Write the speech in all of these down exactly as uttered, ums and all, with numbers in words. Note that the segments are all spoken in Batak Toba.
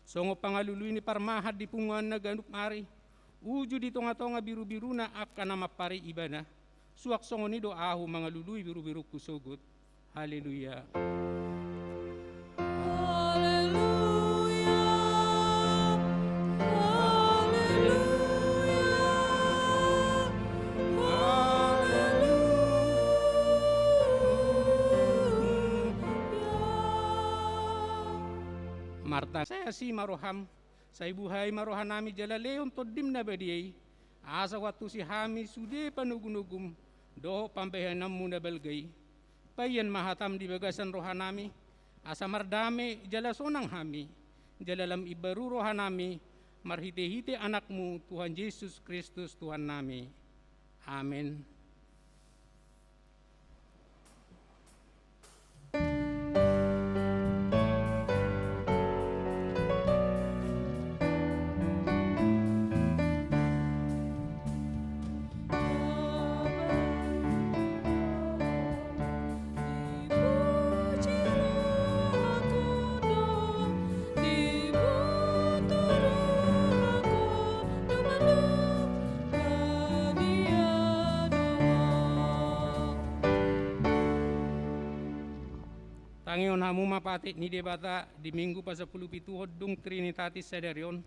Songon pangalului ni parmahan di punguanna ganup ari, uju di tongatonga birubiruna angka na mampari ibana, suang songon i do ahu mangalului birubirungku sogot. Haleluya. Haleluya. Haleluya. Haleluya. Marta, sai asi ma roham, sai buhai ma rohanami jala lehon Tondim na badia i, asa huantusi hami sude panogunogum dohot pambahenanmu na balga i. Paihon ma hatam di bagasan rohanami, asa mardame jala sonang hami, jala lam imbaru rohanami, marhitehite Anakmu Tuhan Jesus Kristus Tuhannami. Amen. Tangihon hamu ma patik ni Debata di Minggu pasampulupituhon dung Trinitatis sadari on.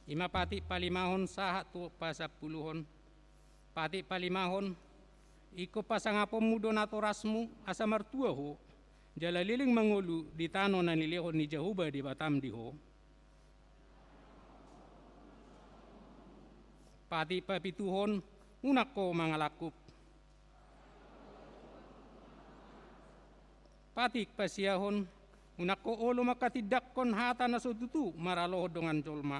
I ma patik palimahon sahat tu pasampuluhon. Patik palimahon, ingkon pasangaponmu do natorasmu asa martua ho, jala leleng mangolu di tano na nilehon ni Jahowa Debatam di ho. Patik papituhon, unang ho mangalangkup. Patik pasiahon, unang ho olo manghatindanghon hata na so tutu maralohon dongan jolma.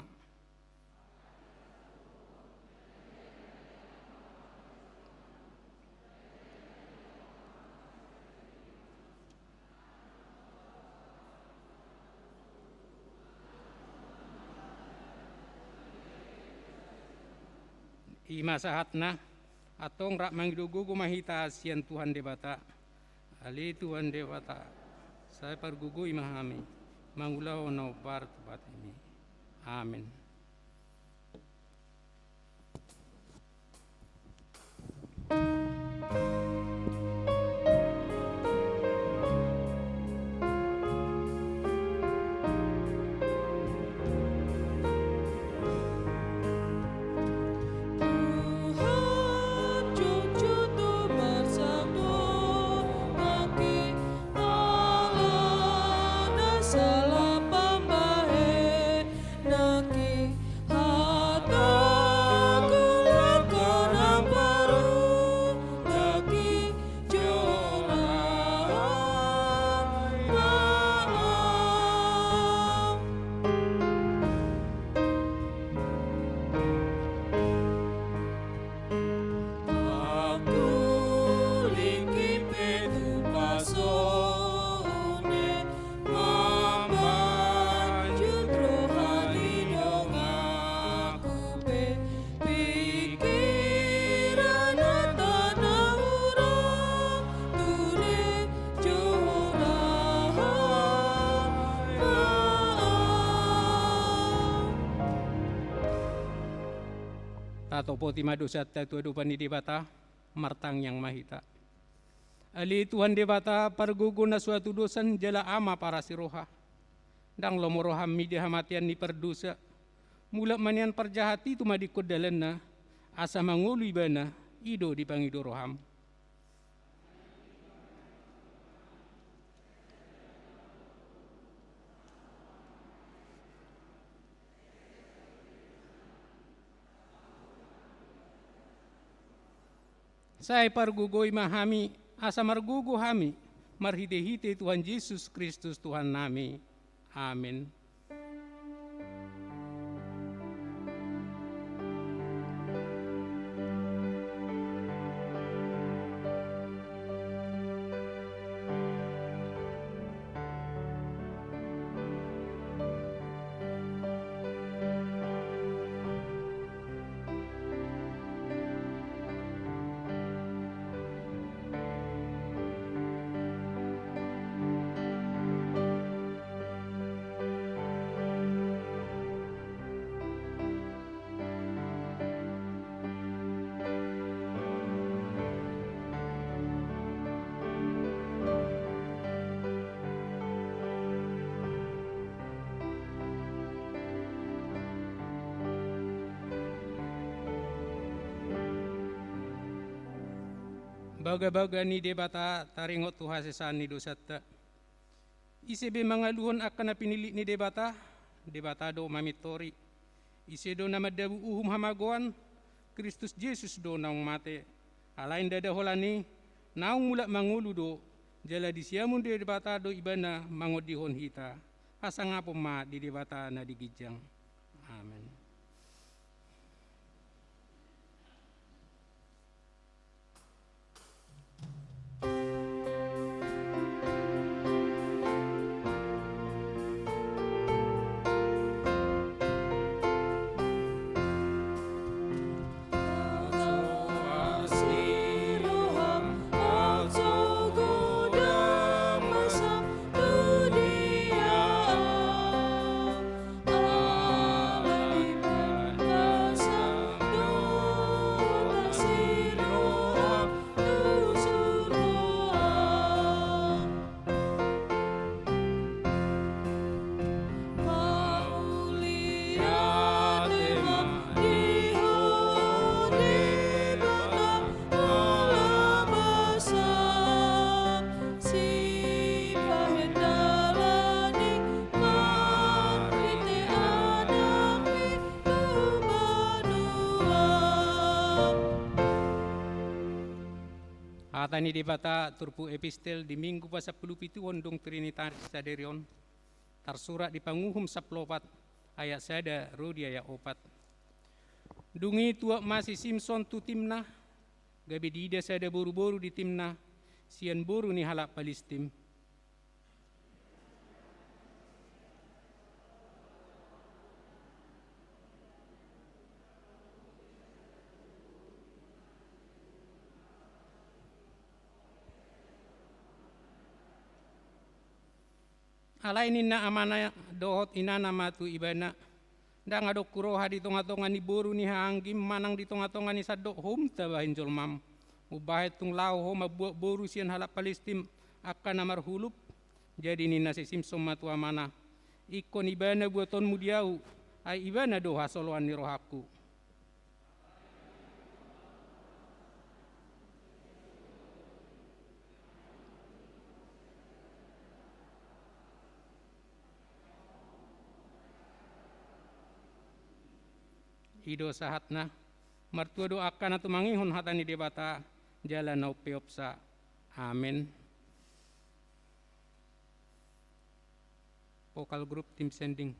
I ma sahatna, antong rap mangido gogo ma hita sian Tuhan Debata. Ale Tuhan Debata, sai pargogoi ma hami mangulahon na hombar tu patikmi. Amen. Tuhan, jujur tu marsado, nangkin ala na salah pambahen, nangkin hataku laho na baru, nangkin jora ma. Aku lingki pe tu pasone, mambanjut roha ni donganku pe, pikiran, hata, na hurang, tu jora ma. Tatopoti ma dosanta tu adopan ni Debata, martangiang ma hita. Ale Tuhan Debata, pargogo na so hatudosan jala Ama parasi roha. Ndang lomo roham mida hamatean ni pardosa. Mulak ma nian parjahat i tumadingkon dalanna, asa mangolu ibana, i do dipangido roham. Sai pargogoi ma hami, asa margogo hami, marhitehite Tuhan Jesus Kristus Tuhannami. Amen. Bagabaga ni Debata taringot tu hasesaan ni dosanta. Ise be mangaluhon angka na pinillit ni Debata, Debata do mamintori. Ise do na mandabu uhum hamagoan, Kristus Jesus do naung mate. Alai ndada holan i, naung mulak mangolu do, jala di siamun Debata do ibana mangondihon hita. Hasangapon ma di Debata na di ginjang. Amen. Hata ni Debata turpuk epistel di Minggu pasampulu pituhon dung Trinitatis sadari on, tarsurat di Panguhum sampulu opat ayat sada ro di ayat opat. Dung i tuat ma si Simson tu Timna, gabe diida sada boruboru di Timna, sian boru ni halak Palistim. Alai ninna amana dohot inana ma tu ibana, ndang adong huroha di tongatonga ni boru ni haanggim manang di tongatonga ni sandok houm tabahen jolmam. Umbahen tung laho ho mambuat boru sian halak Palistim angka na marhulup. Jadi ninna si Simson ma tu amana, ingkon ibana buatonmu di ahu, ai ibana do hasoloan ni rohangku. I do sahatna. Martua do angka na tumangihon hata ni Debata jala na umpeopsa. Amen. Vocal group, tim sending.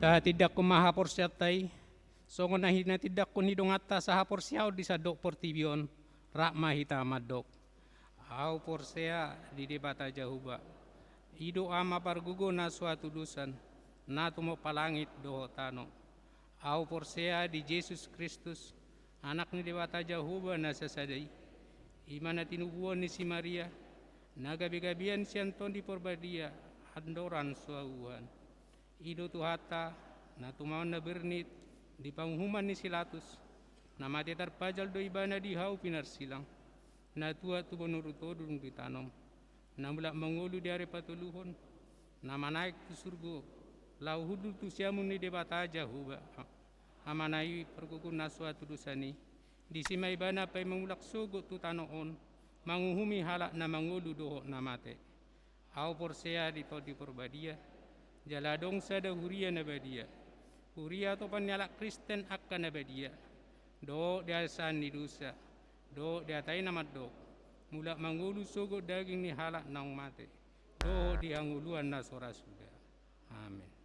Tindanghon ma haporseaonta i, songon na hinatindanghon ni donganta sahaporseaon di sandok portibi on, rap ma hita mandok. Ahu porsea di Debata Jahowa, i do Ama pargogo na so hatudosan, na tumompa langit dohot tano. Ahu porsea di Jesus Kristus, Anak ni Debata Jahowa na sasada i, i ma na tinubuan ni si Maria, na gabegabean sian Tondi Porbadia, andorang so hauan. I do Tuhanta, na tumaon na bernit di panguhuman ni si Latus, na mate tarpajal do Ibana di hau pinarsilang, na tuat tu bonuru tolu dung ditanom, na mulak mangolu di ari patoluhon, na manaek tu surgo, laho hundul tu siamun ni Debata Jahowa, Amana i pargogo na so hatudosan i, disi ma Ibana paima mulak sogot tu tano on, manguhumi halak na mangolu dohot na mate. Ahu porsea di Tondi Porbadia, jala adong sada huria na badia, huria atopan ni halak Kristen angka na badia, dohot di hasesaan ni dosa, dohot di hata i na mandok, mulak mangolu sogot daging ni halak naung mate, dohot di hangoluan na so ra suda. Amen.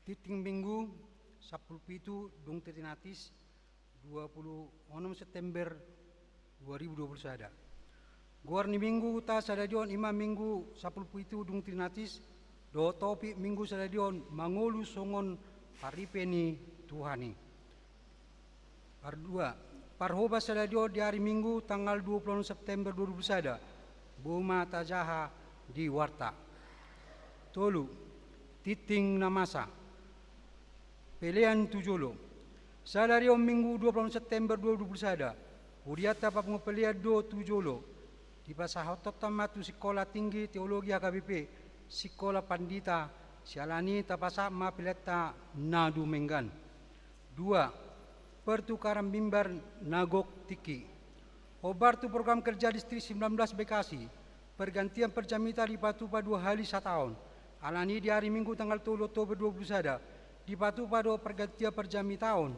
Tintin Minggu, sampulu pitu dung Trinatis, dua pulu onom September dua ribu dua pulu sada. Goar ni Minggu ta sadari on i ma Minggu sampulu pitu dung Trinatis, dohot topik Minggu sadari on, mangolu songon paripe ni Tuhan i. Pardua, parhobas sadari on di ari Minggu tanggal dua pulu onom September dua ribu dua pulu sada, boi ma tajaha di warta. Tolu, tintin na masa. Pelean tu jolo. Sadari on Minggu dua pulu onom September dua ribu dua pulu sada, hurianta papungu pelean do tu jolo. Dipasahathonta ma tu Sikola Tinggi Teologi H K B P, Sikola Pandita, siala ni i tapasahat ma peleanta na dumenggan. Dua, pertukaran mimbar na gok tingki. Hombar tu program kerja Distrik sembilan belas Bekasi, pergantian perjamita dipatupa dua hali sataon. Alani i di ari Minggu tanggal tolu Oktober dua pulu sada, dipatupa do pergantian perjamita on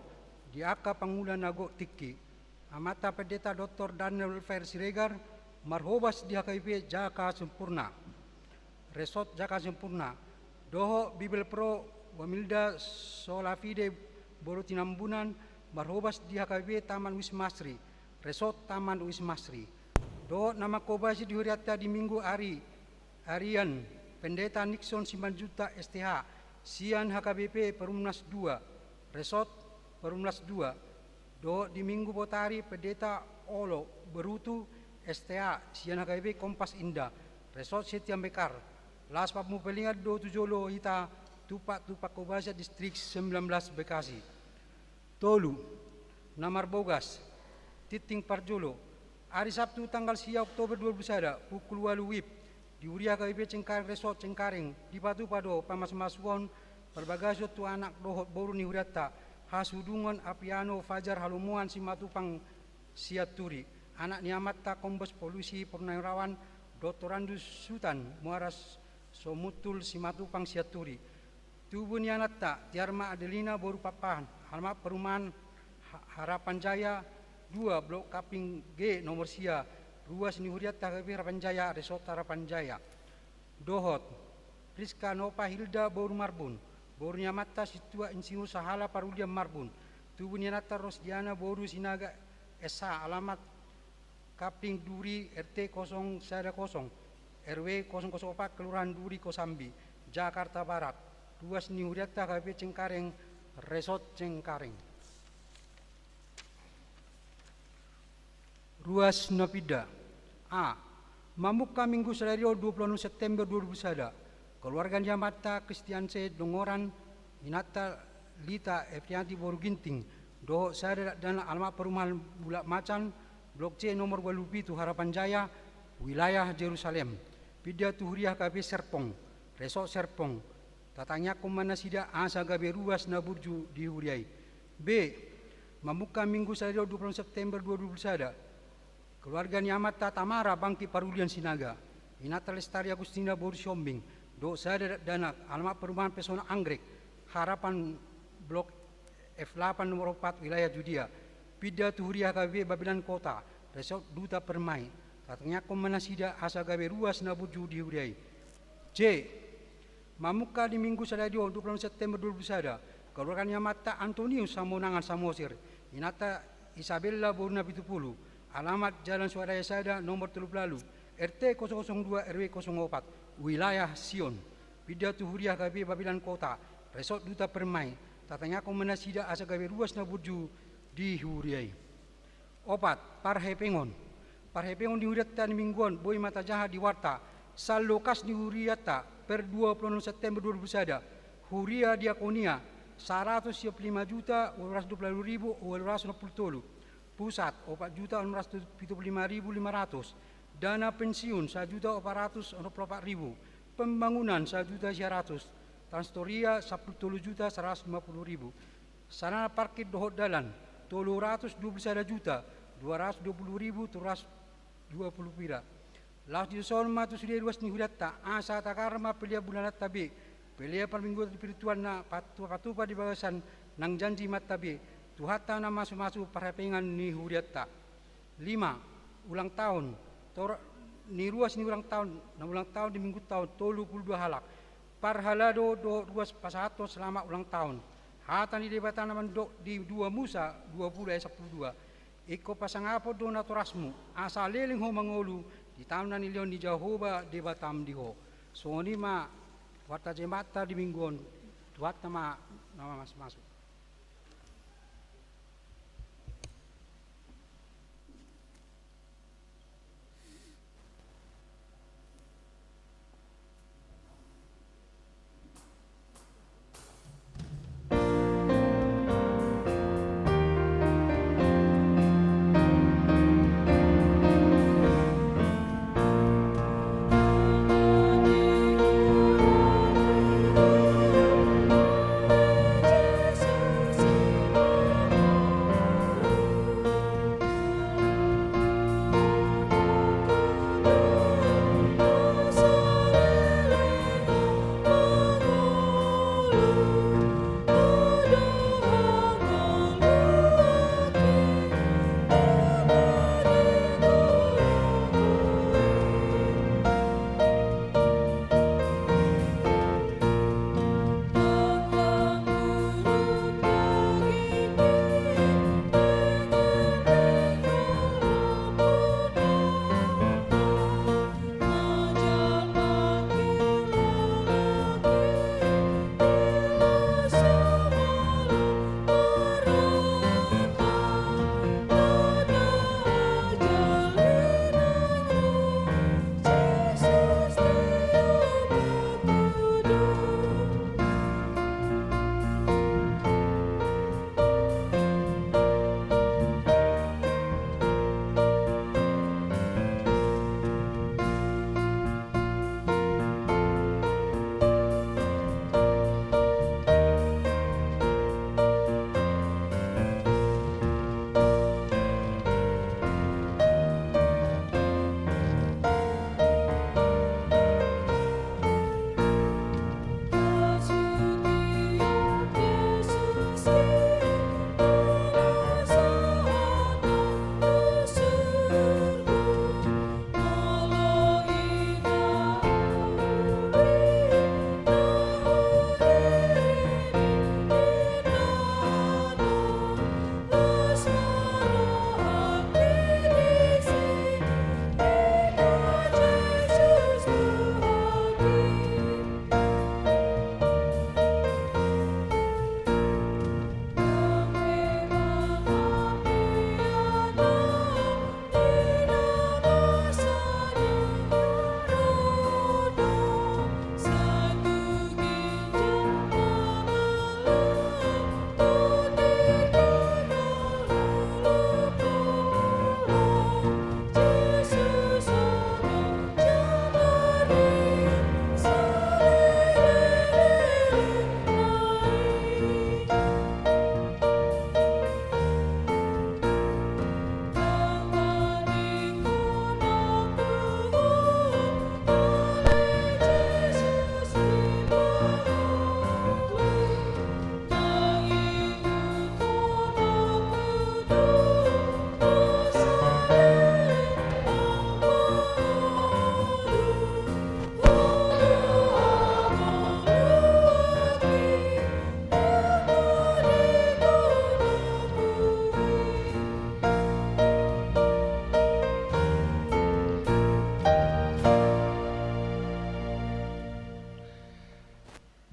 di angka pangula na gok tingki. Amanta Pendeta Doktor Daniel Welfare Siregar, marhobas di H K B P Jaka Sempurna. Resort Jaka Sempurna, dohot Bibelvrouw Wamilda Solafide boru Tinambunan, marhobas di H K B P Taman Wisma Asri, Resort Taman Wisma Asri. Dohot na mangkobasi di hurianta di Minggu ari, arian, Pendeta Nixon Simanjuntak S T H, sian H K B P Perumnas dua, Resort Perumnas dua. Dohot di Minggu botari Pendeta Olo Berutu S T A, sian H K B P Kompas Indah, Resort Setia Mekar. Laos papungu pelean do tu jolo hita tumpak tu pangkobasian Distrik sembilan belas Bekasi. Tolu, na marbogas, tintin parjolo. Ari Sabtu tanggal sia Oktober dua ribu sada, pukul ualu WIB, di huria H K B P Cengkareng Resort Cengkareng, dipatupa do pamasumasuon parbagason tu anak dohot boru ni hurianta, Hasudungan Apriano Fajar Halomoan Simatupang Sianturi, anak ni amanta Kombes Polisi Purnawirawan Doktorandus Sutan Muara Somuntul Simatupang Sianturi. Tubu ni anakta, Tiarma Adelina boru Pakpahan, alamat perumahan Ha-, Harapan Jaya dua, Blok Kapling G, nomor sia, ruas ni hurianta H K B P Harapan Jaya, Resort Harapan Jaya. Dohot Priska Nova Hilda boru Marbun, boru ni amanta Sintua Insinyur Sahala Parulian Marbun. Tubu ni anakta Rosdiana boru Sinaga S H, alamat Kapling Duri, R T kosong sada kosong, R W kosong kosong opat, Kelurahan Duri, Kosambi, Jakarta Barat. Ruas ni hurianta H K B P Cengkareng, Resort Cengkareng. Ruas na pinda. A. Mamungka Minggu sadari on dua pulu onom September dua ribu sada, keluarga ni amanta Kristianse Dongoran, inanta Lita Efrianti boru Ginting, dohot sada dakdanak alamat perumahan Bulak Macan, Blok C nomor ualu pitu Harapan Jaya, wilayah Jerusalem. Pinda tu huria H K B P Serpong, Resort Serpong, Tatangiangkon ma nasida asa gabe ruas na burju di huria i. B. Mamungka Minggu sadari on dua puluh September dua ribu dua puluh sada, keluarga ni amanta Tamara Bangkit Parulian Sinaga, inanta Lestari Agustina boru Siombing, dohot sada dakdanak, alamat perumahan Pesona Anggrek, Harapan, Blok F delapan nomor opat, wilayah Judea. Pinda tu huria H K B P Babelan Kota, Resort Duta Permai. Tatangiangkon ma nasida asa gabe ruas na burju di huria i. C. Mamungka di Minggu sadari on dua puluh September dua ribu dua puluh sada, keluarga ni amanta Antonius Hamonangan Samosir, inanta Isabella boru Napitupulu, alamat Jalan Swadaya sada nomor tolu pulu ualu, R T kosong kosong dua, R W kosong opat, wilayah Sion. Pinda tu huria H K B P Babelan Kota, Resort Duta Permai. Tatangiangkon ma nasida asa gabe ruas na burju di huria i. Opat, parhepengon. Parhepengon ni hurianta di Minggu on boi ma tajaha di warta. Salokas ni hurianta per dua puluh enam September dua ribu sada, huria Diakonia, saratus sia pulu lima juta ualu ratus dua pulu ualu ribu ualu ratus onom pulu tolu. Pusat, opat juta onom ratus pitu pulu lima ribu lima ratus. Dana pensiun, sajuta opat ratus onom pulu opat ribu. Pembangunan, sajuta sia ratus. Transtoria, sampulu tolu juta saratus lima pulu ribu. Sarana parkir dohot dalan, tolu ratus dua pulu sada juta dua ratus dua pulu ribu tolu ratus dua pulu pira. Laos dison ma tu sude ruas ni hurianta, asa tagar ma pelean bulananta be, pelean parmingguanta di parituan na patupa-patupa di bagasan nang janji mata be, Tuhanta na masu-masu parhepengan ni hurianta. Lima, ulang tahun. Tor-, ni ruas ni ulang tahun, na ulang tahun di Minggunta on, tolu pulu dua halak. Parhalado dohot ruas pasahathon selamat ulang tahun. Hata ni Debata na mandok di dua Musa dua pulu ayat sampulu dua. Ingkon pasangapon do natorasmu, asa leleng ho mangolu di tano na nilehon ni Jahowa Debatam di ho. Songon i ma warta Jemaatta di Minggu on, Tuhanta ma na masu-masu.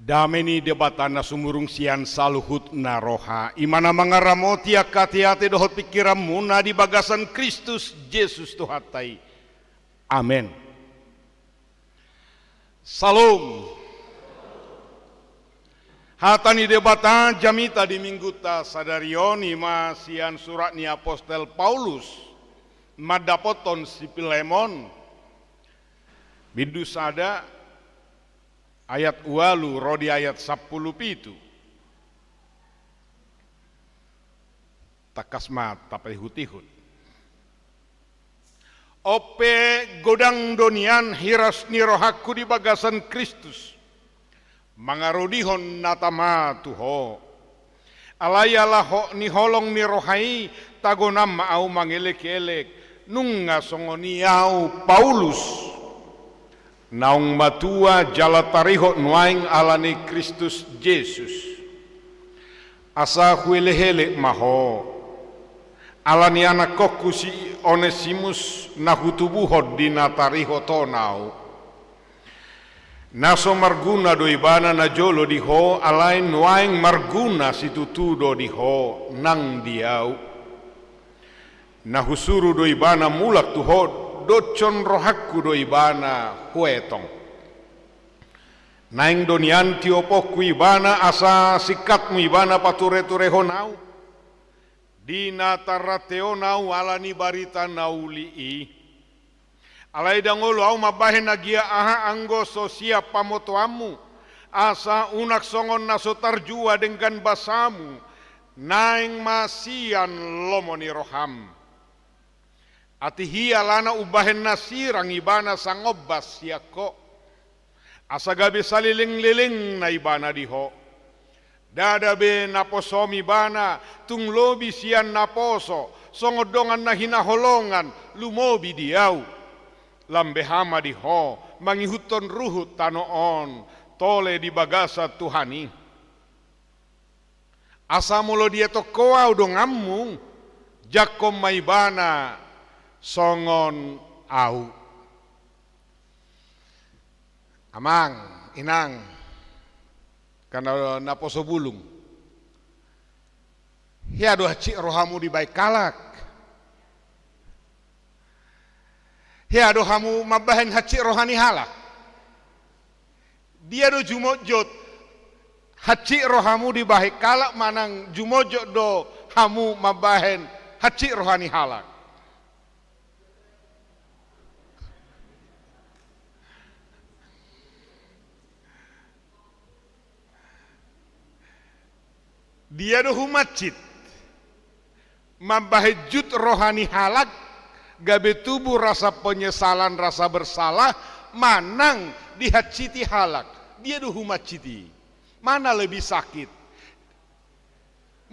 Dame ni Debata na sumurung sian saluhutna roha, i ma na mangaramoti angka ateate dohot pingkiranmuna di bagasan Kristus Jesus Tuhanta i. Amen. Syalom. Hata ni Debata jamita di Mingguta sadari on i ma sian surat ni apostel Paulus mandapothon si Pilemon, bindu sada, ayat ualu ro di ayat sampulu pitu. Tangkas ma tapaihut-ihut. On pe godang do nian hiras ni rohangku di bagasan Kristus, mangarodihon na tama tu ho. Alai ala hot ni holong ni roha i, tagonan ma ahu mangelek-elek, nunga songon i ahu Paulus, naung matua jala tarihot nuaeng ala ni Kristus Jesus. Asa huelek-elek ma ho ala ni anakkonku si Onesimus na hutubuhon di na tarihot on ahu. Na so marguna do ibana najolo di ho, alai nuaeng marguna situtu do di ho nang di ahu. Na husuru do ibana mulak tu ho, doshon rohangku do ibana huetong. Naeng do nian tioponku ibana asa singkatmu ibana pature-turehon ahu di na tarranteon ahu ala ni barita na uli i. Alai ndang olo ahu mambahen na gia aha anggo so siap pamotoanmu, asa unang songon na so tarjua denggan basamu, naeng ma sian lomo ni roham. Atik i alana umbahen na sirang ibana sangombas sian ho, asa gabe saleleng-lelengna ibana di ho. Ndada be naposom ibana tung lobi sian naposo, songon dongan na hinaholongan lumobi di ahu. Lam beha ma di ho mangihuthon ruhut tano on, tole di bagasan Tuhan i. Asa molo dietong ho ahu donganmu, jangkon ma ibana songon ahu. Amang, inang, angka naposo bulung. Hea do hansit rohamu dibahen halak? Hea do hamu mambahen hansit roha ni halak? Dia do jumotjot hansit rohamu dibahen halak manang jumotjot do hamu mambahen hansit roha ni halak? Dia do humansit? Mambahen jut roha ni halak, gabe tubu rasa penyesalan, rasa bersalah, manang dihansiti halak? Dia do humansit i? Mana lebih sakit?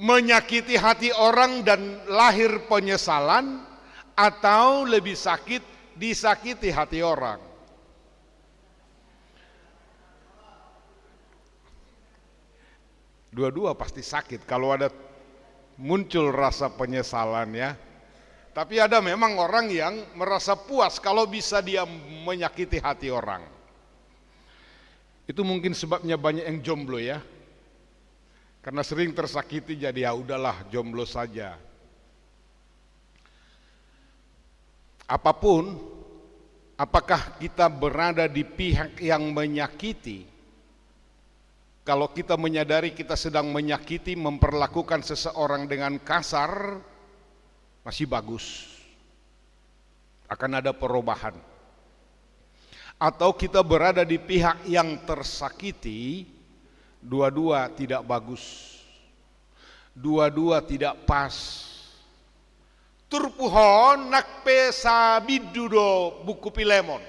Menyakiti hati orang dan lahir penyesalan, atau lebih sakit disakiti hati orang? Dua-dua pasti sakit kalau ada muncul rasa penyesalan, ya. Tapi ada memang orang yang merasa puas kalau bisa dia menyakiti hati orang. Itu mungkin sebabnya banyak yang jomblo, ya. Karena sering tersakiti, jadi ya udahlah, jomblo saja. Apapun, apakah kita berada di pihak yang menyakiti? Kalau kita menyadari kita sedang menyakiti, memperlakukan seseorang dengan kasar, masih bagus. Akan ada perubahan. Atau kita berada di pihak yang tersakiti, dua-dua tidak bagus. Dua-dua tidak pas. Turpuk on nang pe sabindu do buku Pilemon.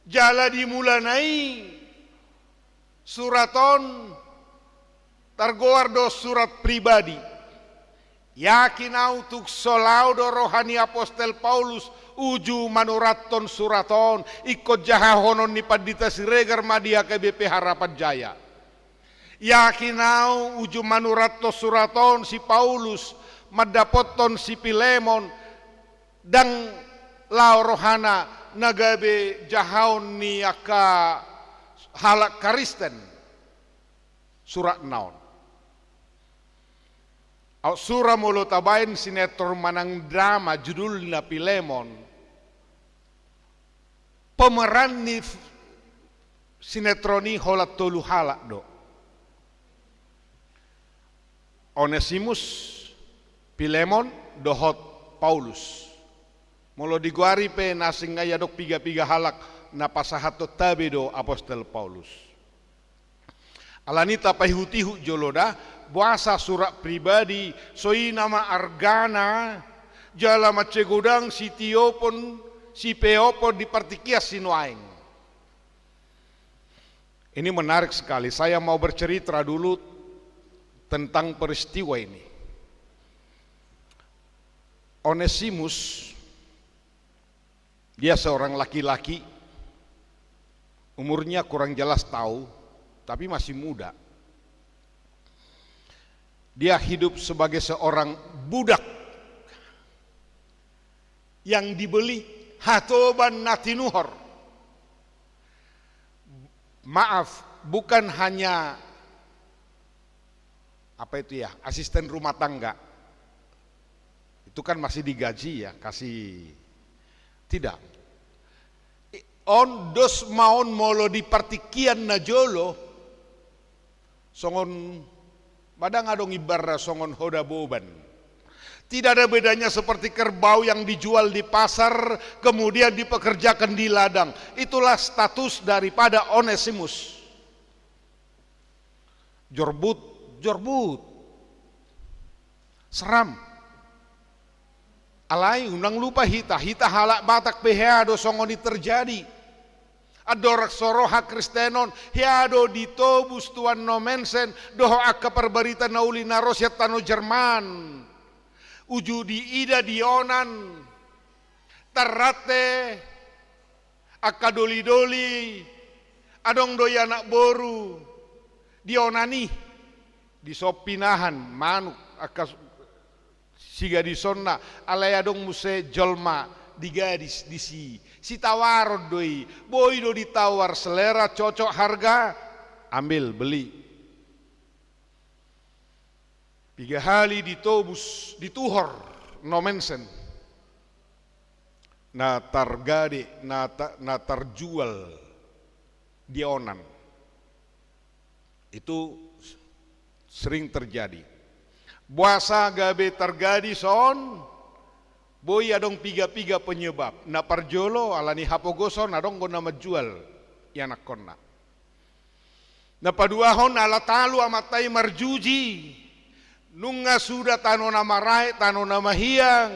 Jala di mulana i surat on targoar do surat pribadi. Yakin ahu tung so laho do roha ni apostel Paulus uju manurathon surat on, ingkon jahahonon ni Pandita Siregar ma di H K B P Harapan Jaya. Yakin ahu uju manurathon surat on si Paulus mandapothon si Pilemon, ndang laho rohana na gabe jahaon ni angka halak Kristen. suratna on. Aut sura molo tabaen sinetron manang drama judulna Filemon, pemeran ni f-, sinetron i holan tolu halak do. Onesimus, Filemon, dohot Paulus. Molo digoari pe na asing, ai adong piga-piga halak na pasahathon tabe do apostel Paulus. Alani i tapaihut-ihut jolo da, boasa surat pribadi, songon i nama argana, jala mansai godang sitiopon, sipeopon di partingkian sinuaeng. Ini menarik sekali. Saya mau bercerita dulu tentang peristiwa ini. Onesimus, dia seorang laki-laki, umurnya kurang jelas tahu, tapi masih muda. Dia hidup sebagai seorang budak yang dibeli, hatoban na tinuhor. Maaf, bukan hanya, apa itu ya, asisten rumah tangga. Itu kan masih digaji ya, kasih. Tidak. I-, on dos ma on molo di partingkian na jolo, songon, ba ndang adong ibaratna songon hoda boban. Tidak ada bedanya seperti kerbau yang dijual di pasar, kemudian dipekerjakan di ladang. Itulah status daripada Onesimus. Jorbut, jorbut. Seram. Alai unang lupa hita, hita halak Batak pe hea do songon i terjadi. Andorang so ro hakristenon, hea do ditobus Tuhan Nommensen dohot angka parbarita na uli na ro sian tano Jerman. Uju diida di onan, tarrante angka doli-doli, adong do i anak boru di onan i, dison pinahan manuk angka s-, sigadisonna, alai adong muse jolma digadis disi. Sitawaron do i, boi do ditawar, selera, cocok harga, ambil, beli. Piga hali ditobus, dituhor Nommensen. Na targade, na ta-, na tarjual di onan. Itu sering terjadi. Boasa gabe targadis on, boi adong piga-piga penyebab. Na parjolo, alani hapogoson, adong do na manjual ianakkonna. Na paduahon, ala talu amanta i marjuji. Nunga suda tano na maraek, tano na mahiang.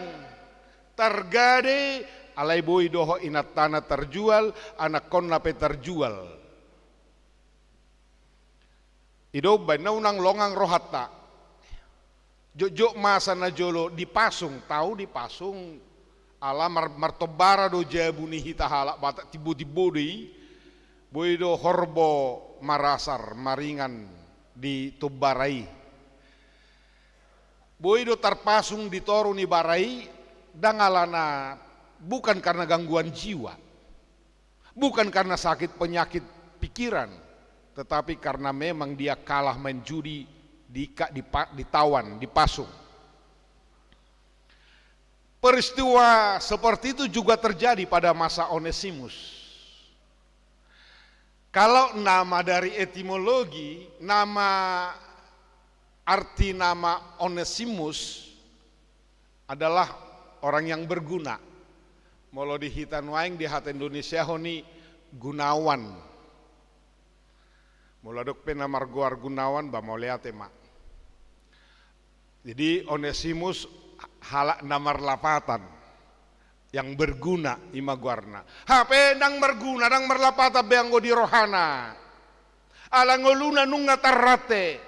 Targade, alai boi dohot inantana tarjual, anakkonna pe tarjual. I do umbaen na unang longang rohanta. Jotjot masa na jolo dipasung, tau dipasung, ala mar-, martombara do jabu ni hita halak Batak, timbo-timbo do i, boi do horbo marasar, maringan di tombara i. Boi do tarpasung di toru ni bara i, ndang alana, bukan karena gangguan jiwa. Bukan karena sakit penyakit pikiran, tetapi karena memang dia kalah main judi, di-, dipa-, ditawan, dipasung. Peristiwa seperti itu juga terjadi pada masa Onesimus. Kalau nama dari etimologi, nama, arti nama Onesimus adalah orang yang berguna. Molo di hita nuaeng di hata Indonesiahon i gunawan. Molo adong pe na margoar Gunawan, ba mauliate ma. Jadi Onesimus halak na marlapatan, yang berguna, i ma goarna. Hape ndang marguna, ndang marlapatan be anggo di rohana. Ala ngoluna nunga tarrante,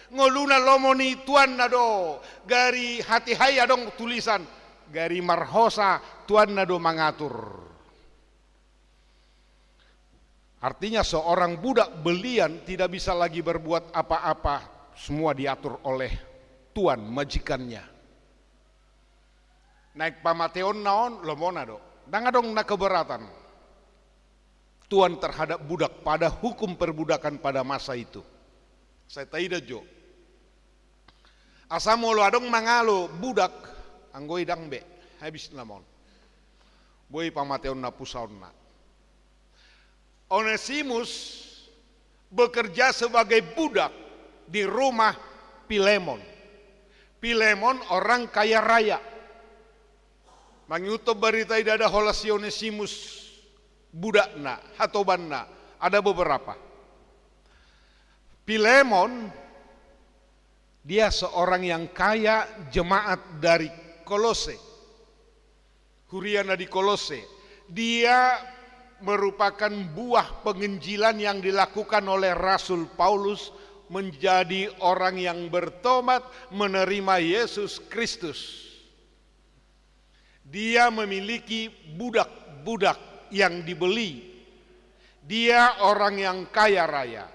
ngoluna lomo ni tuanna do, gari hatiha i adong tulisan, gari marhosa tuanna do mangatur. Artinya seorang budak belian tidak bisa lagi berbuat apa-apa, semua diatur oleh tuan majikannya. Naeng pamateonna on, lomona do. Ndang adong na keberatan tuan terhadap budak pada hukum perbudakan pada masa itu. Sai taida jo. Asa molo adong mangalo budak, anggo i ndang be, habis nama on. Boi pamateonna pusaonna. Onesimus bekerja sebagai budak di rumah Filemon. Filemon orang kaya raya. Mangihuthon barita i ndada holan si Onesimus budakna, hatobanna, ada beberapa. Filemon, dia seorang yang kaya, jemaat dari Kolose. Huria na di Kolose. Dia merupakan buah penginjilan yang dilakukan oleh Rasul Paulus, menjadi orang yang bertobat, menerima Yesus Kristus. Dia memiliki budak-budak yang dibeli. Dia orang yang kaya raya.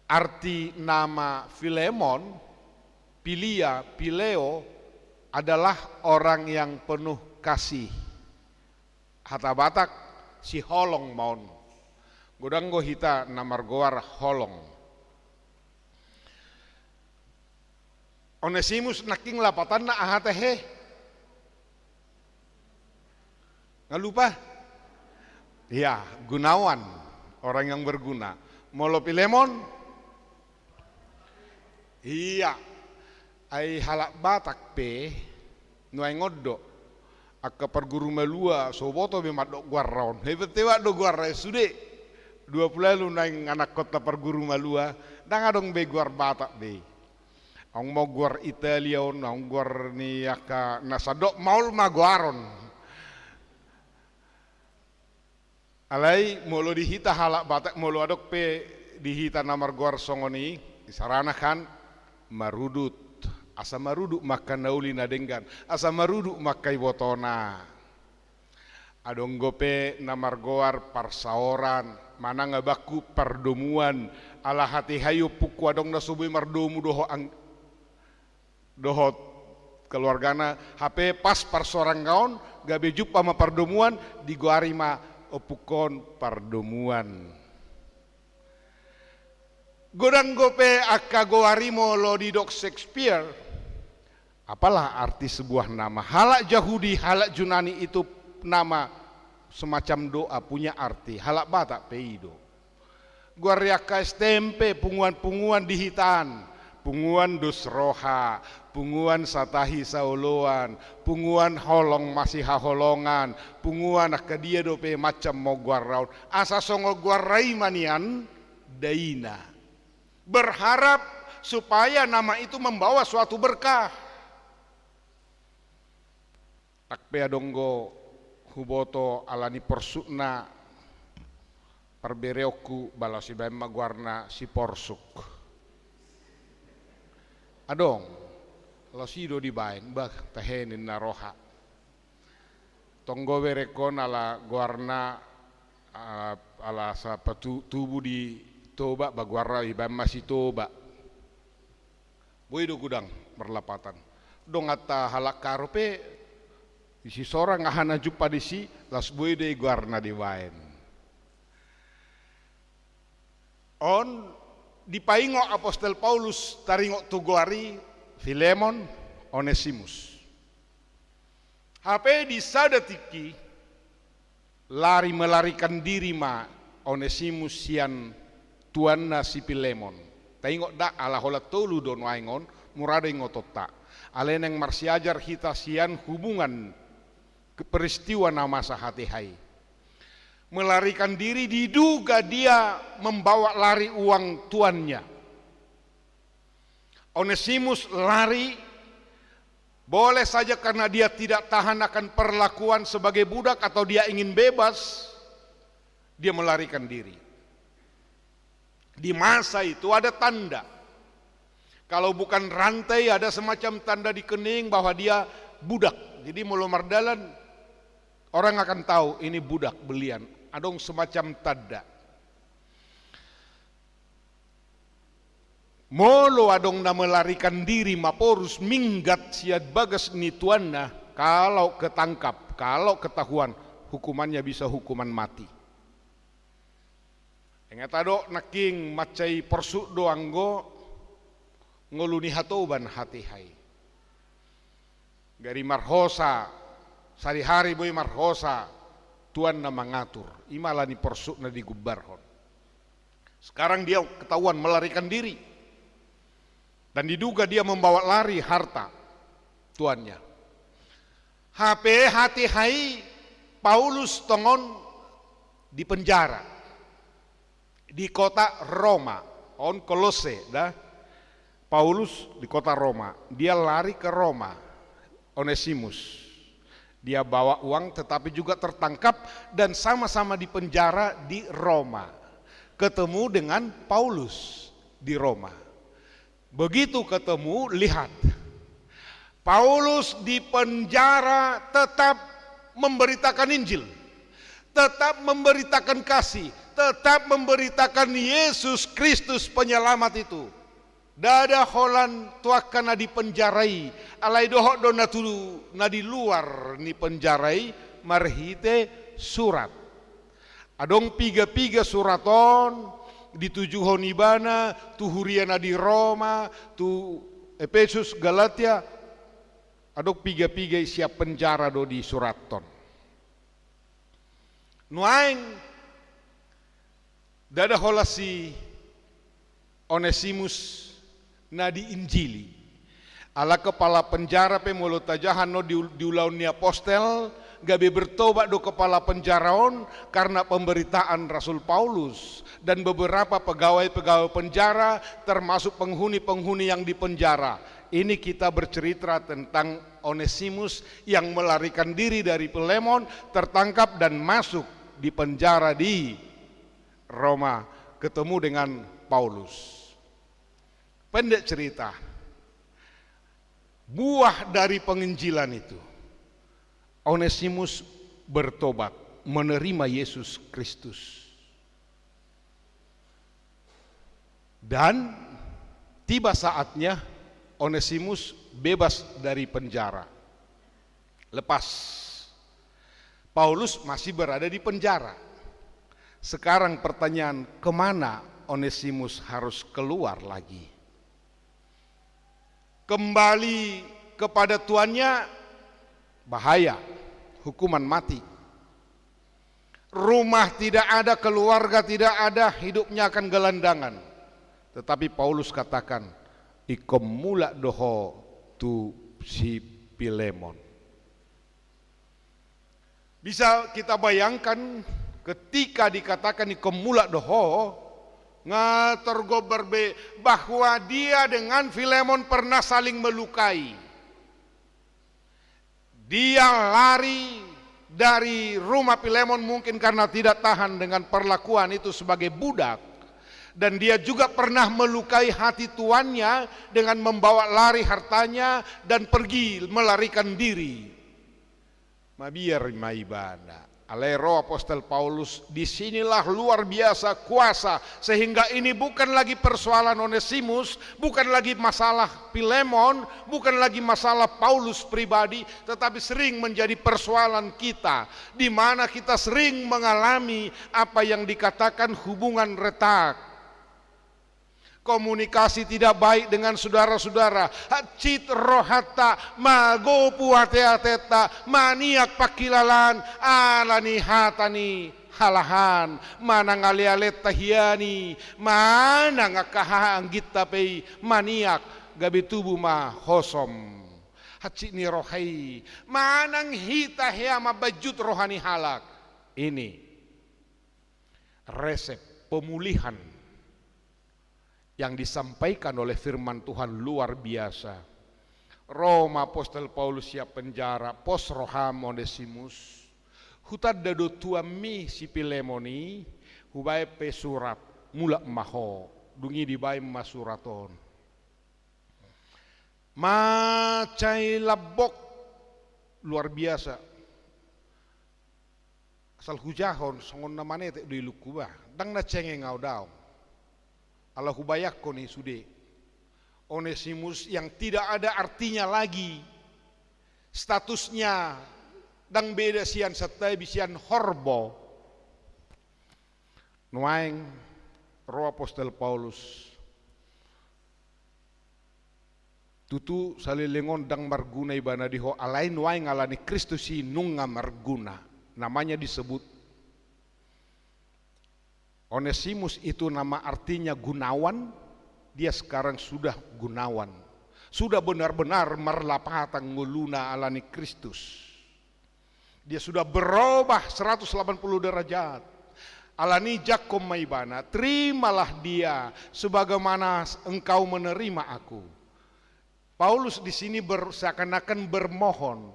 Arti nama Filemon, Filia, Fileo, adalah orang yang penuh kasih. Hata Batak, si holong ma on. Godang do hita na margoar holong. Onesimus nangkin lapatanna aha tahe? Nga lupa? Iya, gunawan, orang yang berguna. Molo Filemon? Iya. Ai halak Batak pe nuaeng on do. Angka parguru malua so huboto be mandok goarna on. Hepet hepet do goarna i sude. Dua pulu ualu nuaeng anakkonta parguru malua. Ndang adong be goar Batak be. Adong ma goar Italia on, adong goar ni angka na sandok maol ma goaron. Alai molo di hita halak Batak, molo adong pe di hita na margoar songon i, isarana kan marudut. Asa marudut ma angka na uli na denggan, asa marudut ma angka ibotona. Adong dope na margoar parsaoran, manang abangku pardomuan, ala hatiha i ompungku adong na so boi mardomu dohot ang-, dohot keluargana, hape pas parsaoran on, gabe jumpa ma pardomuan, digoari ma ompungkon pardomuan. Godang dope angka goar i molo didok Shakespeare, apalah arti sebuah nama. Halak Jahudi, halak Junani itu nama semacam doa, punya arti. Halak Batak pe i do. Goar ni angka S T M pe, punguan-punguan di hita an. Punguan dos roha, punguan satahi saoloan, punguan holong masihaholongan, punguan angka dia dope macam ma goarna on. Asa songon goarna i ma nian daina. Berharap supaya nama itu membawa suatu berkah. Ndang pe adong do huboto ala ni porsukna parbereonku, ba laos ibaen ma goarna si Porsuk. Adong, laos i do dibaen, bah, tahe ninna roha. Tong do berengkon ala goarna, ala, ala sapa tu-, tubu di Toba, ba goarna ibaen ma si Toba. Boi do godang marlapatan. Donganta halak Karo pe, disi sorang aha na jumpa disi, laos boi do i goarna dibaen. On dipaingot apostel Paulus taringot tu goar i, Filemon, Onesimus. Hape di sada tingki, lari, melarikan diri ma Onesimus sian tuanna si Filemon. Taingot da, ala holan tolu do nuaeng on, mura do ingotonta. Alai naeng marsiajar hita sian hubungan ke-, peristiwa na masa hatiha i. Melarikan diri, diduga dia membawa lari uang tuannya. Onesimus lari, boleh saja karena dia tidak tahan akan perlakuan sebagai budak atau dia ingin bebas, dia melarikan diri. Di masa itu ada tanda. Kalau bukan rantai, ada semacam tanda di kening bahwa dia budak. Jadi molo mardalan, orang akan tahu ini budak belian. Adong semacam tanda. Molo adong na melarikan diri, maporus, minggat sian bagas ni tuanna, kalau ketangkap, kalau ketahuan, hukumannya bisa hukuman mati. Ingot do nangkin mansai porsuk do anggo ngolu ni hatoban hatiha i. Gari marhosa, sari-hari boi marhosa, Tuhan na mangatur, ima ala ni porsukna digumbarhon. Sekarang dia ketahuan melarikan diri. Dan diduga dia membawa lari harta tuannya. Hape hatiha i Paulus tongon di penjara di kota Roma. On Kolose, da. Paulus di kota Roma. Dia lari ke Roma. Onesimus. Dia bawa uang tetapi juga tertangkap dan sama-sama di penjara di Roma. Ketemu dengan Paulus di Roma. Begitu ketemu, lihat. Paulus di penjara tetap memberitakan Injil, tetap memberitakan kasih, tetap memberitakan Yesus Kristus penyelamat itu. Ndada holan tu angka na di penjara i, alai dohot do na tu, na di luar ni penjara i marhite surat. Adong piga-piga surat on ditujuhon ibana tu huria na di Roma, tu Epesus, Galatia. Adong piga-piga i sian penjara do disurathon. Nuaeng ndada holan si Onesimus na diinjili. Ala kepala penjara pe molo tajaha on di, di Ulaon ni Apostel, gabe bertobat do kepala penjara on karena pemberitaan Rasul Paulus dan beberapa pegawai-pegawai penjara, termasuk penghuni-penghuni yang di penjara. Ini kita bercerita tentang Onesimus yang melarikan diri dari Filemon, tertangkap dan masuk di penjara di Roma, ketemu dengan Paulus. Pendek cerita, buah dari penginjilan itu, Onesimus bertobat, menerima Yesus Kristus. Dan tiba saatnya Onesimus bebas dari penjara. Lepas. Paulus masih berada di penjara. Sekarang pertanyaan, kemana Onesimus harus keluar lagi? Kembali kepada tuannya, bahaya, hukuman mati. Rumah tidak ada, keluarga tidak ada, hidupnya akan gelandangan. Tetapi Paulus katakan, ingkon mulak do ho tu si Filemon. Bisa kita bayangkan ketika dikatakan ingkon mulak do ho, nga tergombar be bahwa dia dengan Filemon pernah saling melukai. Dia lari dari rumah Filemon mungkin karena tidak tahan dengan perlakuan itu sebagai budak. Dan dia juga pernah melukai hati tuannya dengan membawa lari hartanya dan pergi melarikan diri. Mabiar ma ibana. Alai ro Apostel Paulus, di sinilah luar biasa kuasa, sehingga ini bukan lagi persoalan Onesimus, bukan lagi masalah Filemon, bukan lagi masalah Paulus pribadi, tetapi sering menjadi persoalan kita, di mana kita sering mengalami apa yang dikatakan hubungan retak. Komunikasi tidak baik dengan saudara-saudara. Hansit rohanta, magopu ateatenta, maniak pangkilalaan, ala ni hata ni halahan, manang alealenta hian i, manang angka haha angginta pe i, maniak, gabe tubu ma hosom. Hansit ni roha i, manang hita hea mambanjut roha ni halak. Ini resep pemulihan yang disampaikan oleh firman Tuhan luar biasa. Ro ma Apostel Paulus sian penjara, pos roham Onesimus, hutanda do tuanmi si Filemon i, hubaen pe surat, mulak ma ho, dung i dibaen ma surat on. Mansai lambok, luar biasa. Asal hujahon, songon na manetek do ilungku bah, ndang na cengeng au daong. Ala hubayangkon i sude. Onesimus yang tidak ada artinya lagi. Statusnya ndang beda sian santabi, sian horbo. Nuaeng ro Apostel Paulus. Tutu saleleng on ndang marguna ibana di ho, alai nuaeng ala ni Kristus i nunga marguna. Namanya disebut Onesimus itu nama artinya gunawan, dia sekarang sudah gunawan. Sudah benar-benar marlapatan ngoluna ala ni Kristus. Dia sudah berubah seratus delapan puluh derajat. Ala ni i jangkon ma ibana, terimalah dia sebagaimana engkau menerima aku. Paulus di sini ber-, seakan-akan bermohon.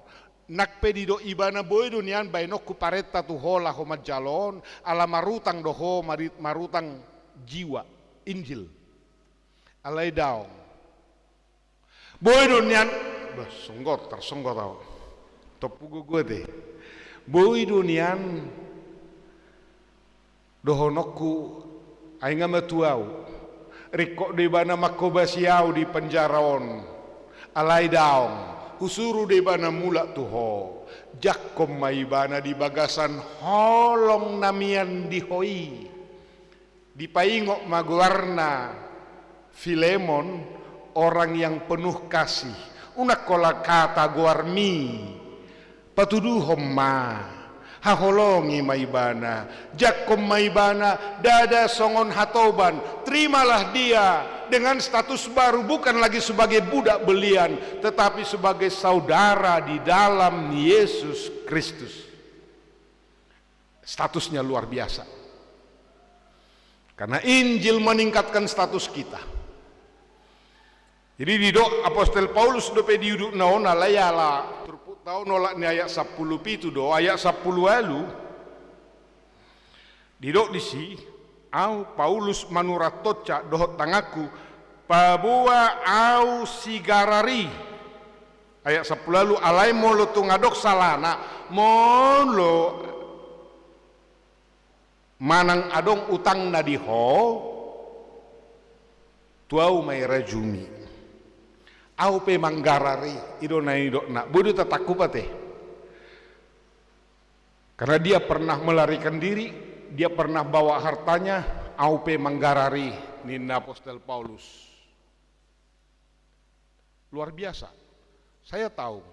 Nang pe didok ibana, boi do nian baenonku parenta tu ho laho manjalo on, ala marutang do ho, mari-, marutang jiwa, Injil. Alai daong. Boi do nian, bah, songgot, tarsonggot au. Tompu gogo ate. Boi do nian dohononku, ai nga ma tu au. Ringkot do ibana manghobasi au di penjara on. Alai daong, husuru do ibana mulak tu ho. Jangkon ma ibana di bagasan holong na mian di ho i. Dipaingot ma goarna Filemon, orang yang penuh kasih. Unang holan hata goarmi. Patuduhon ma. Haholongi ma ibana. Jangkon ma ibana. Ndada songon hatoban. Terimalah dia dengan status baru, bukan lagi sebagai budak belian, tetapi sebagai saudara di dalam Yesus Kristus. Statusnya luar biasa. Karena Injil meningkatkan status kita. Jadi didok apostel Paulus dope di udutna on, alai ala turpukta on olat ni ayat sampulu pitu do, ayat sampulu ualu. Didok disi, au Paulus manurathonsa dohot tanganku, paboa au sigarar i. Ayat sampulu ualu, alai molo tung adong salana, molo manang adong utangna di ho, tu au ma i rajumi. Au pe manggarar i, i do na nidokna. Boi do tatangkup ate. Karena dia pernah melarikan diri, dia pernah bawa hartanya, au pe manggarar i, ninna apostel Paulus. Luar biasa. Saya tahu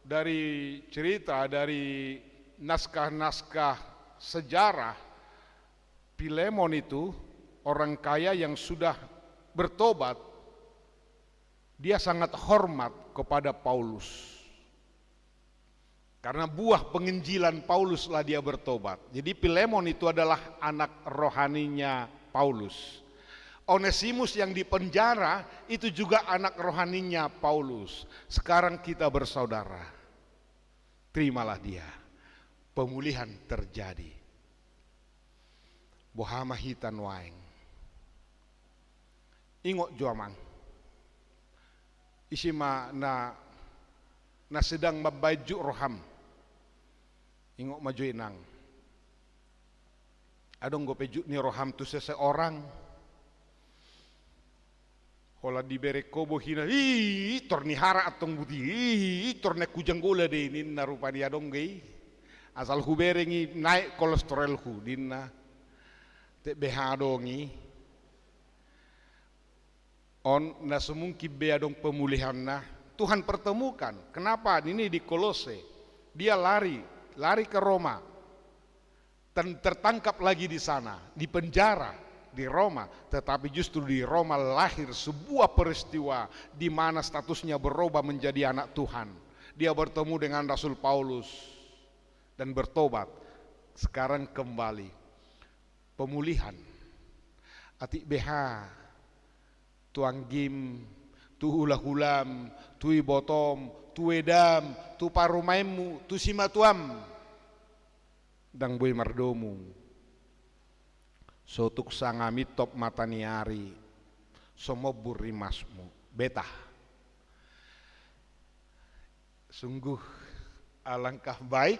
dari cerita, dari naskah-naskah sejarah, Filemon itu orang kaya yang sudah bertobat, dia sangat hormat kepada Paulus. Karena buah penginjilan Pauluslah dia bertobat. Jadi Filemon itu adalah anak rohaninya Paulus. Onesimus yang di penjara itu juga anak rohaninya Paulus. Sekarang kita bersaudara. Terimalah dia. Pemulihan terjadi. Boha ma hita nuaeng? Ingot jo amang. Ise ma na, na sedang mambaen jut roham? Ingot ma jo inang. Adong dope jut ni roham tu seseorang? Holan dibereng ho bohina, "Ih, tor ni hara antong buti, ih, tor na hujanggola do i," ninna rupani, adong do i. "Asal hubereng i naek kolesterolhu," ninna. Tek beha adong i. On na so mungkin be adong pemulihanna. Tuhan pertemukan. Kenapa? Ini di Kolose. Dia lari, lari ke Roma. Dan tertangkap lagi di sana, di penjara di Roma. Tetapi justru di Roma lahir sebuah peristiwa di mana statusnya berubah menjadi anak Tuhan. Dia bertemu dengan Rasul Paulus dan bertobat. Sekarang kembali. Pemulihan. Atik beha tu anggim, tu hulahulam, tu ibotom, tu edam, tu parumaenmu, tu simatuam. Ndang boi mardomu. So tung sanga mintop mata ni ari, so mombur rimasmu. Beta. Sungguh alangkah baik,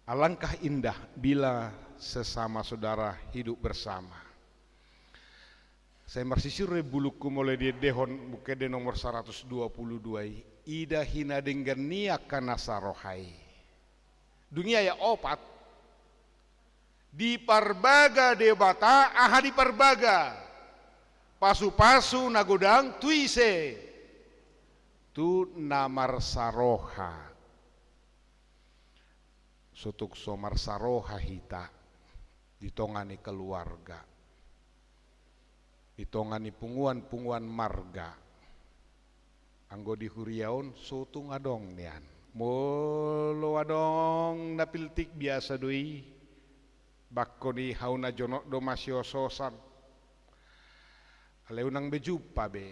alangkah indah bila sesama saudara hidup bersama. Sai marsisir do i bulungku molo diendehon Buku Ende nomor saratus dua pulu dua i, ida hinadenggan ni angka na saroha i. Dung i ayat opat, diparbaga Debata aha diparbaga, pasupasu na godang tu ise? Tu na marsaroha. Sotung so marsaroha hita di tonga ni keluarga, di tonga ni punguan-punguan marga. Anggo di huria on sotung adong nian. Molo adong na piltik, biasa do i. Bangko ni hau na jonok do masiososan. Alai unang be jumpa be.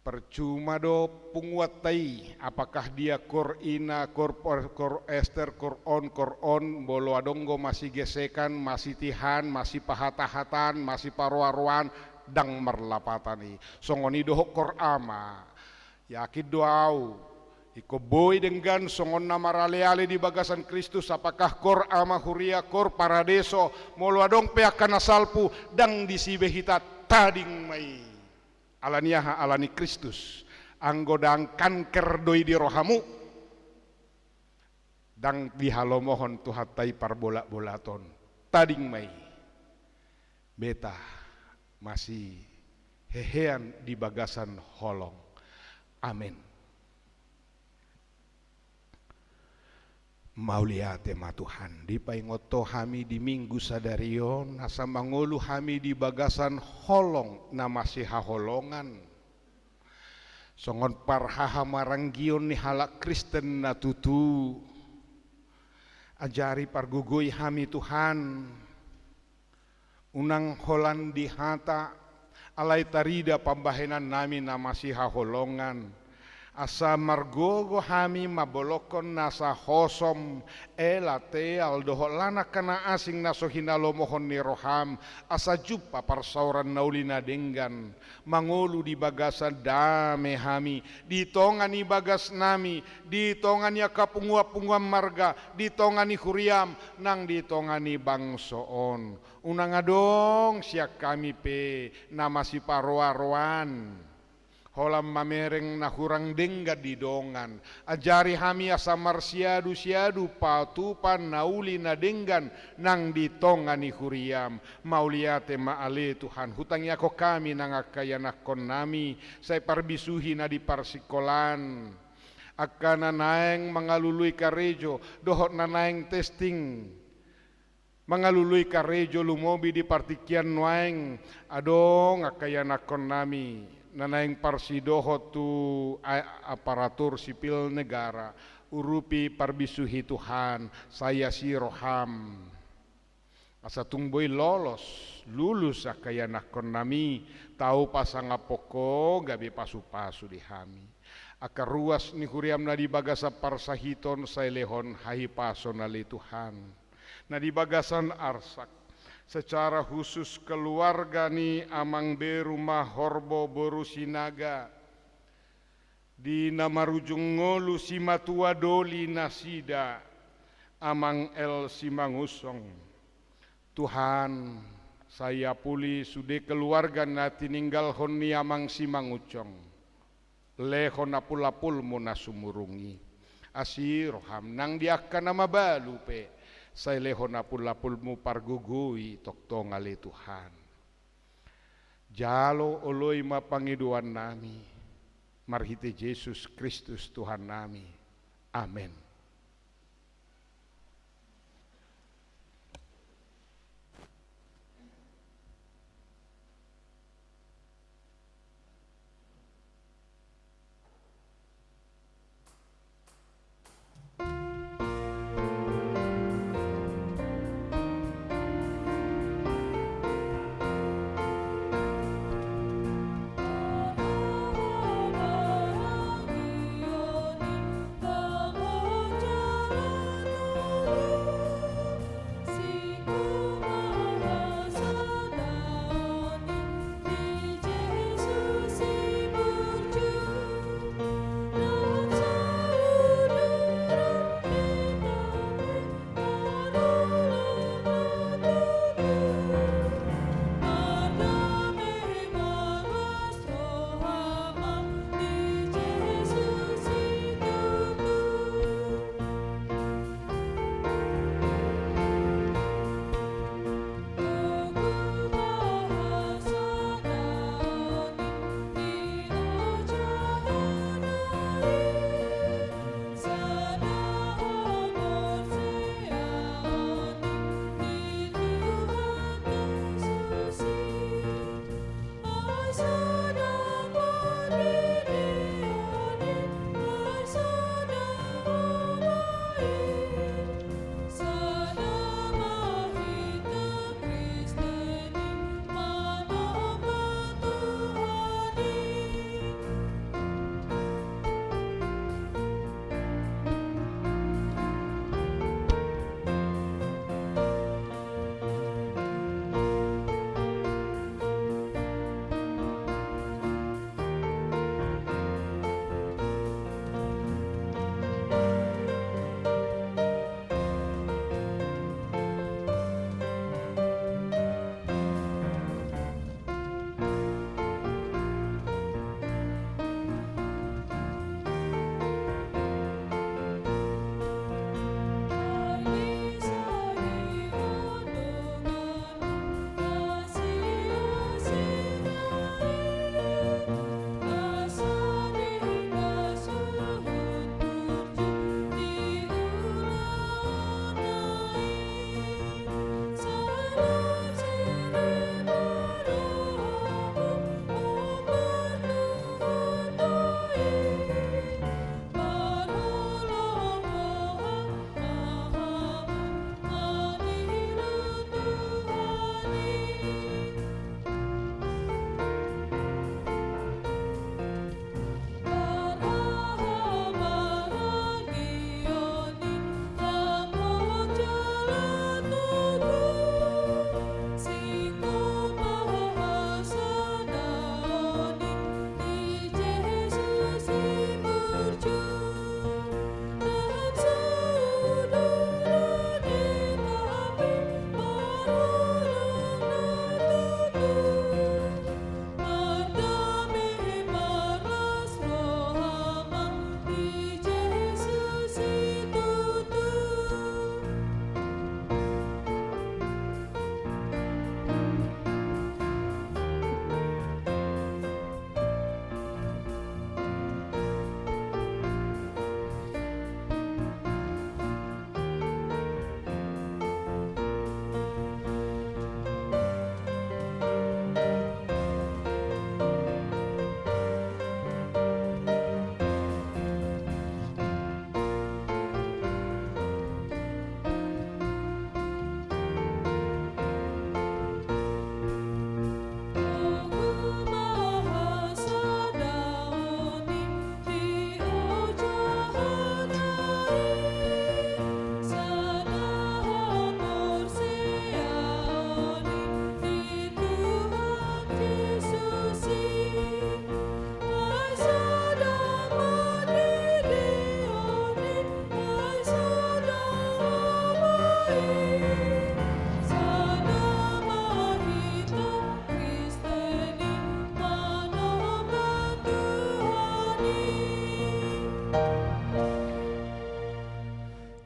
Percuma do punguanta i, apakah dia kor ina, kor, kor, kor ester, kor on, kor on, molo adong do masigesekan, masitihan, masipahata-hataan, masiparoa-roaan, ndang marlapatan i. Songon i dohot kor ama. Yakin do au, ingkon boi denggan songon na marale-ale di bagasan Kristus, apakah kor ama huria, kor paradeso, molo adong pe angka na salpu, ndang disi be hita, tading ma i. Ala ni aha? Ala ni Kristus. Anggo ndang kanker do i di rohamu, ndang dihalomohon Tuhanta i parbolat-bolaton. Tading ma i. Beta masihehean di bagasan holong. Amen. Mauliate ma Tuhan, dipaingot Ho hami di Minggu sadari on, asa mangolu hami di bagasan holong na masihaholongan. Songon parhahamaranggion ni halak Kristen na tutu. Ajari, pargogoi hami Tuhan. Unang holan di hata, alai tarida pambahenan nami na masihaholongan. Asa margogo hami mambolongkon nasa hosom, ela, teal, dohot lan angka na asing na so hinalomohon ni roham, asa jumpa parsaoran na uli na denggan, mangolu di bagasan dame hami, di tonga ni bagas nami, di tonga ni angka punguan-punguan marga, di tonga ni huriam, nang di tonga ni bangso on. Unang adong sian hami pe na masiparoa-roaan. Holan mamereng na hurang denggan di dongan. Ajari hami asa marsiadu-siadu patupa na uli na denggan nang di tonga ni huriam. Mauliate ma ale Tuhan, hutangiangkon hami nang angka ianakkon nami, sai parbisuhi na di parsingkolaan. Angka na naeng mangalului karejo, dohot na naeng testing. Mangalului karejo lumobi di partingkian nuaeng, adong angka ianakkon nami, na naeng parsidohot tu a-, aparatur sipil negara, urupi parbisuhi Tuhan, sai asi roham. Asa tung boi lolos, lulus angka ianakkon nami, tau pasangaphon Ho gabe pasu-pasu di hami. Angka ruas ni huriam na di bagasan parsahiton sai lehon hahipason ale Tuhan. Na di bagasan arsak, secara khusus keluarga ni Amang Beru Mahorbo boru Sinaga, di na marujung ngolu simatua doli nasida, Amang L Simangunsong. Tuhan, sai apuli sude keluarga na tininggalhon ni Amang Simangunsong. Lehon apul-apulmu na sumurung i. Asi roham nang di angka na mabalu pe, sai lehon apul-apulmu pargogoi tongtong ale Tuhan. Jalo oloi ma pangidoan nami, marhite Jesus Kristus Tuhan nami. Amen.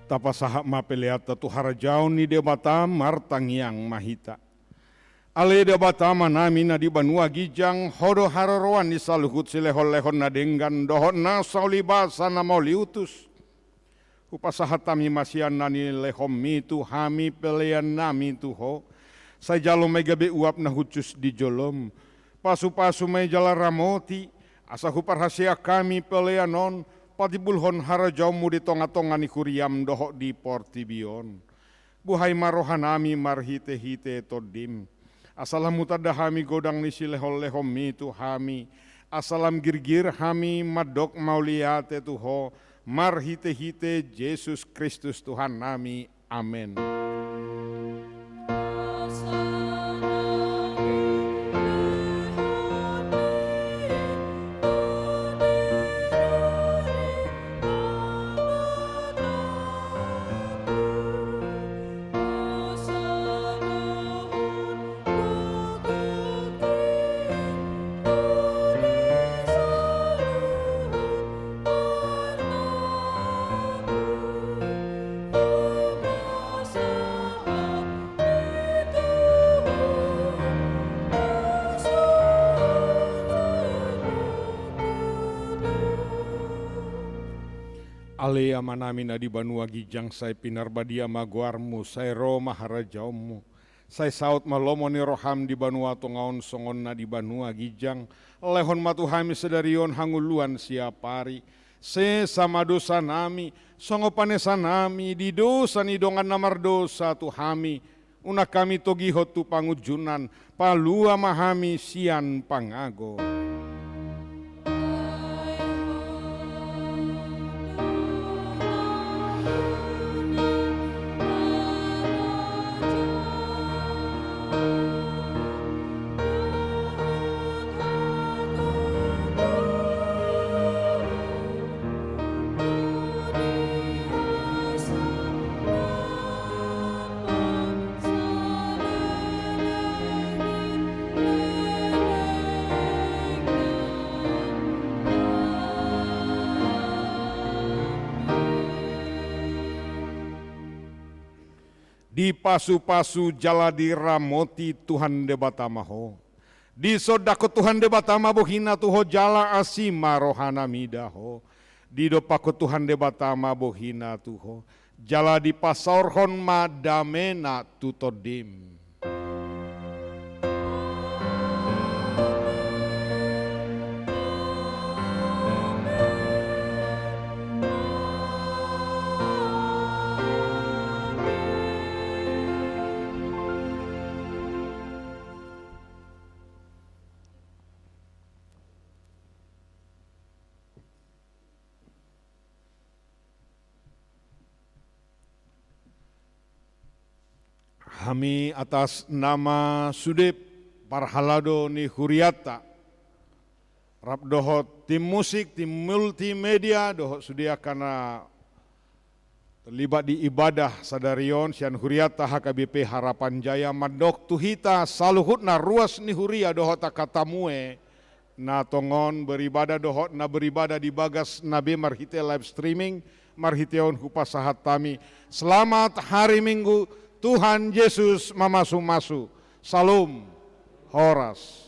Tapasahat ma peleanta tu harajaon ni Debata, martangiang ma hita. Ale Debata Amanami na di banua ginjang, Ho do haroroan ni saluhut silehonlehon na denggan dohot na saulibasa na mauliutus. Hupasahat hami ma sian na nilehonMi tu hami peleannami tu Ho. Sai jalo ma i gabe uap na hushus di joloM. Pasupasu ma i jala ramoti, asa huparhaseang hami pelean on patimbulhon harajaonMu di tongatonga ni huriaM dohot di portibi on. Buhai ma rohanami marhitehite TondiM, asa lam hutanda hami godang ni silehonlehonMi tu hami, asa lam girgir hami mandok mauliate tu Ho, marhitehite Jesus Kristus Tuhannami. Amen. Ale Amanami na di banua ginjang, sai pinarbadia ma goarMu, sai ro ma harajaonMu, sai saut ma lomo ni rohaM di banua tonga on songon na di banua ginjang. Lehon ma tu hami sadari on hangoluan siapari. Sesa ma dosanami, songon panesanami di dosa ni dongan na mardosa tu hami. Unang hami togihon tu pangunjunan, palua ma hami sian pangago. Dipasupasu jala diramoti Tuhan Debata ma ho. Disondangkon Tuhan Debata ma bohina tu ho jala asi ma rohana mida ho. Didompakkon Tuhan Debata ma bohina tu ho jala dipasaorhon ma damena tu tondim. Hami atas nama sude parhalado ni hurianta, rap dohot tim musik, tim multimedia, dohot sude angka na terlibat di ibadah sadari on sian hurianta H K B P Harapan Jaya, mandok tu hita saluhutna ruas ni huria dohot angka tamu e na tongon beribadah dohot na beribadah di bagas na be marhite live streaming, marhite on hupasahat hami selamat hari Minggu, Tuhan Yesus mamasumasu. Salom. Horas.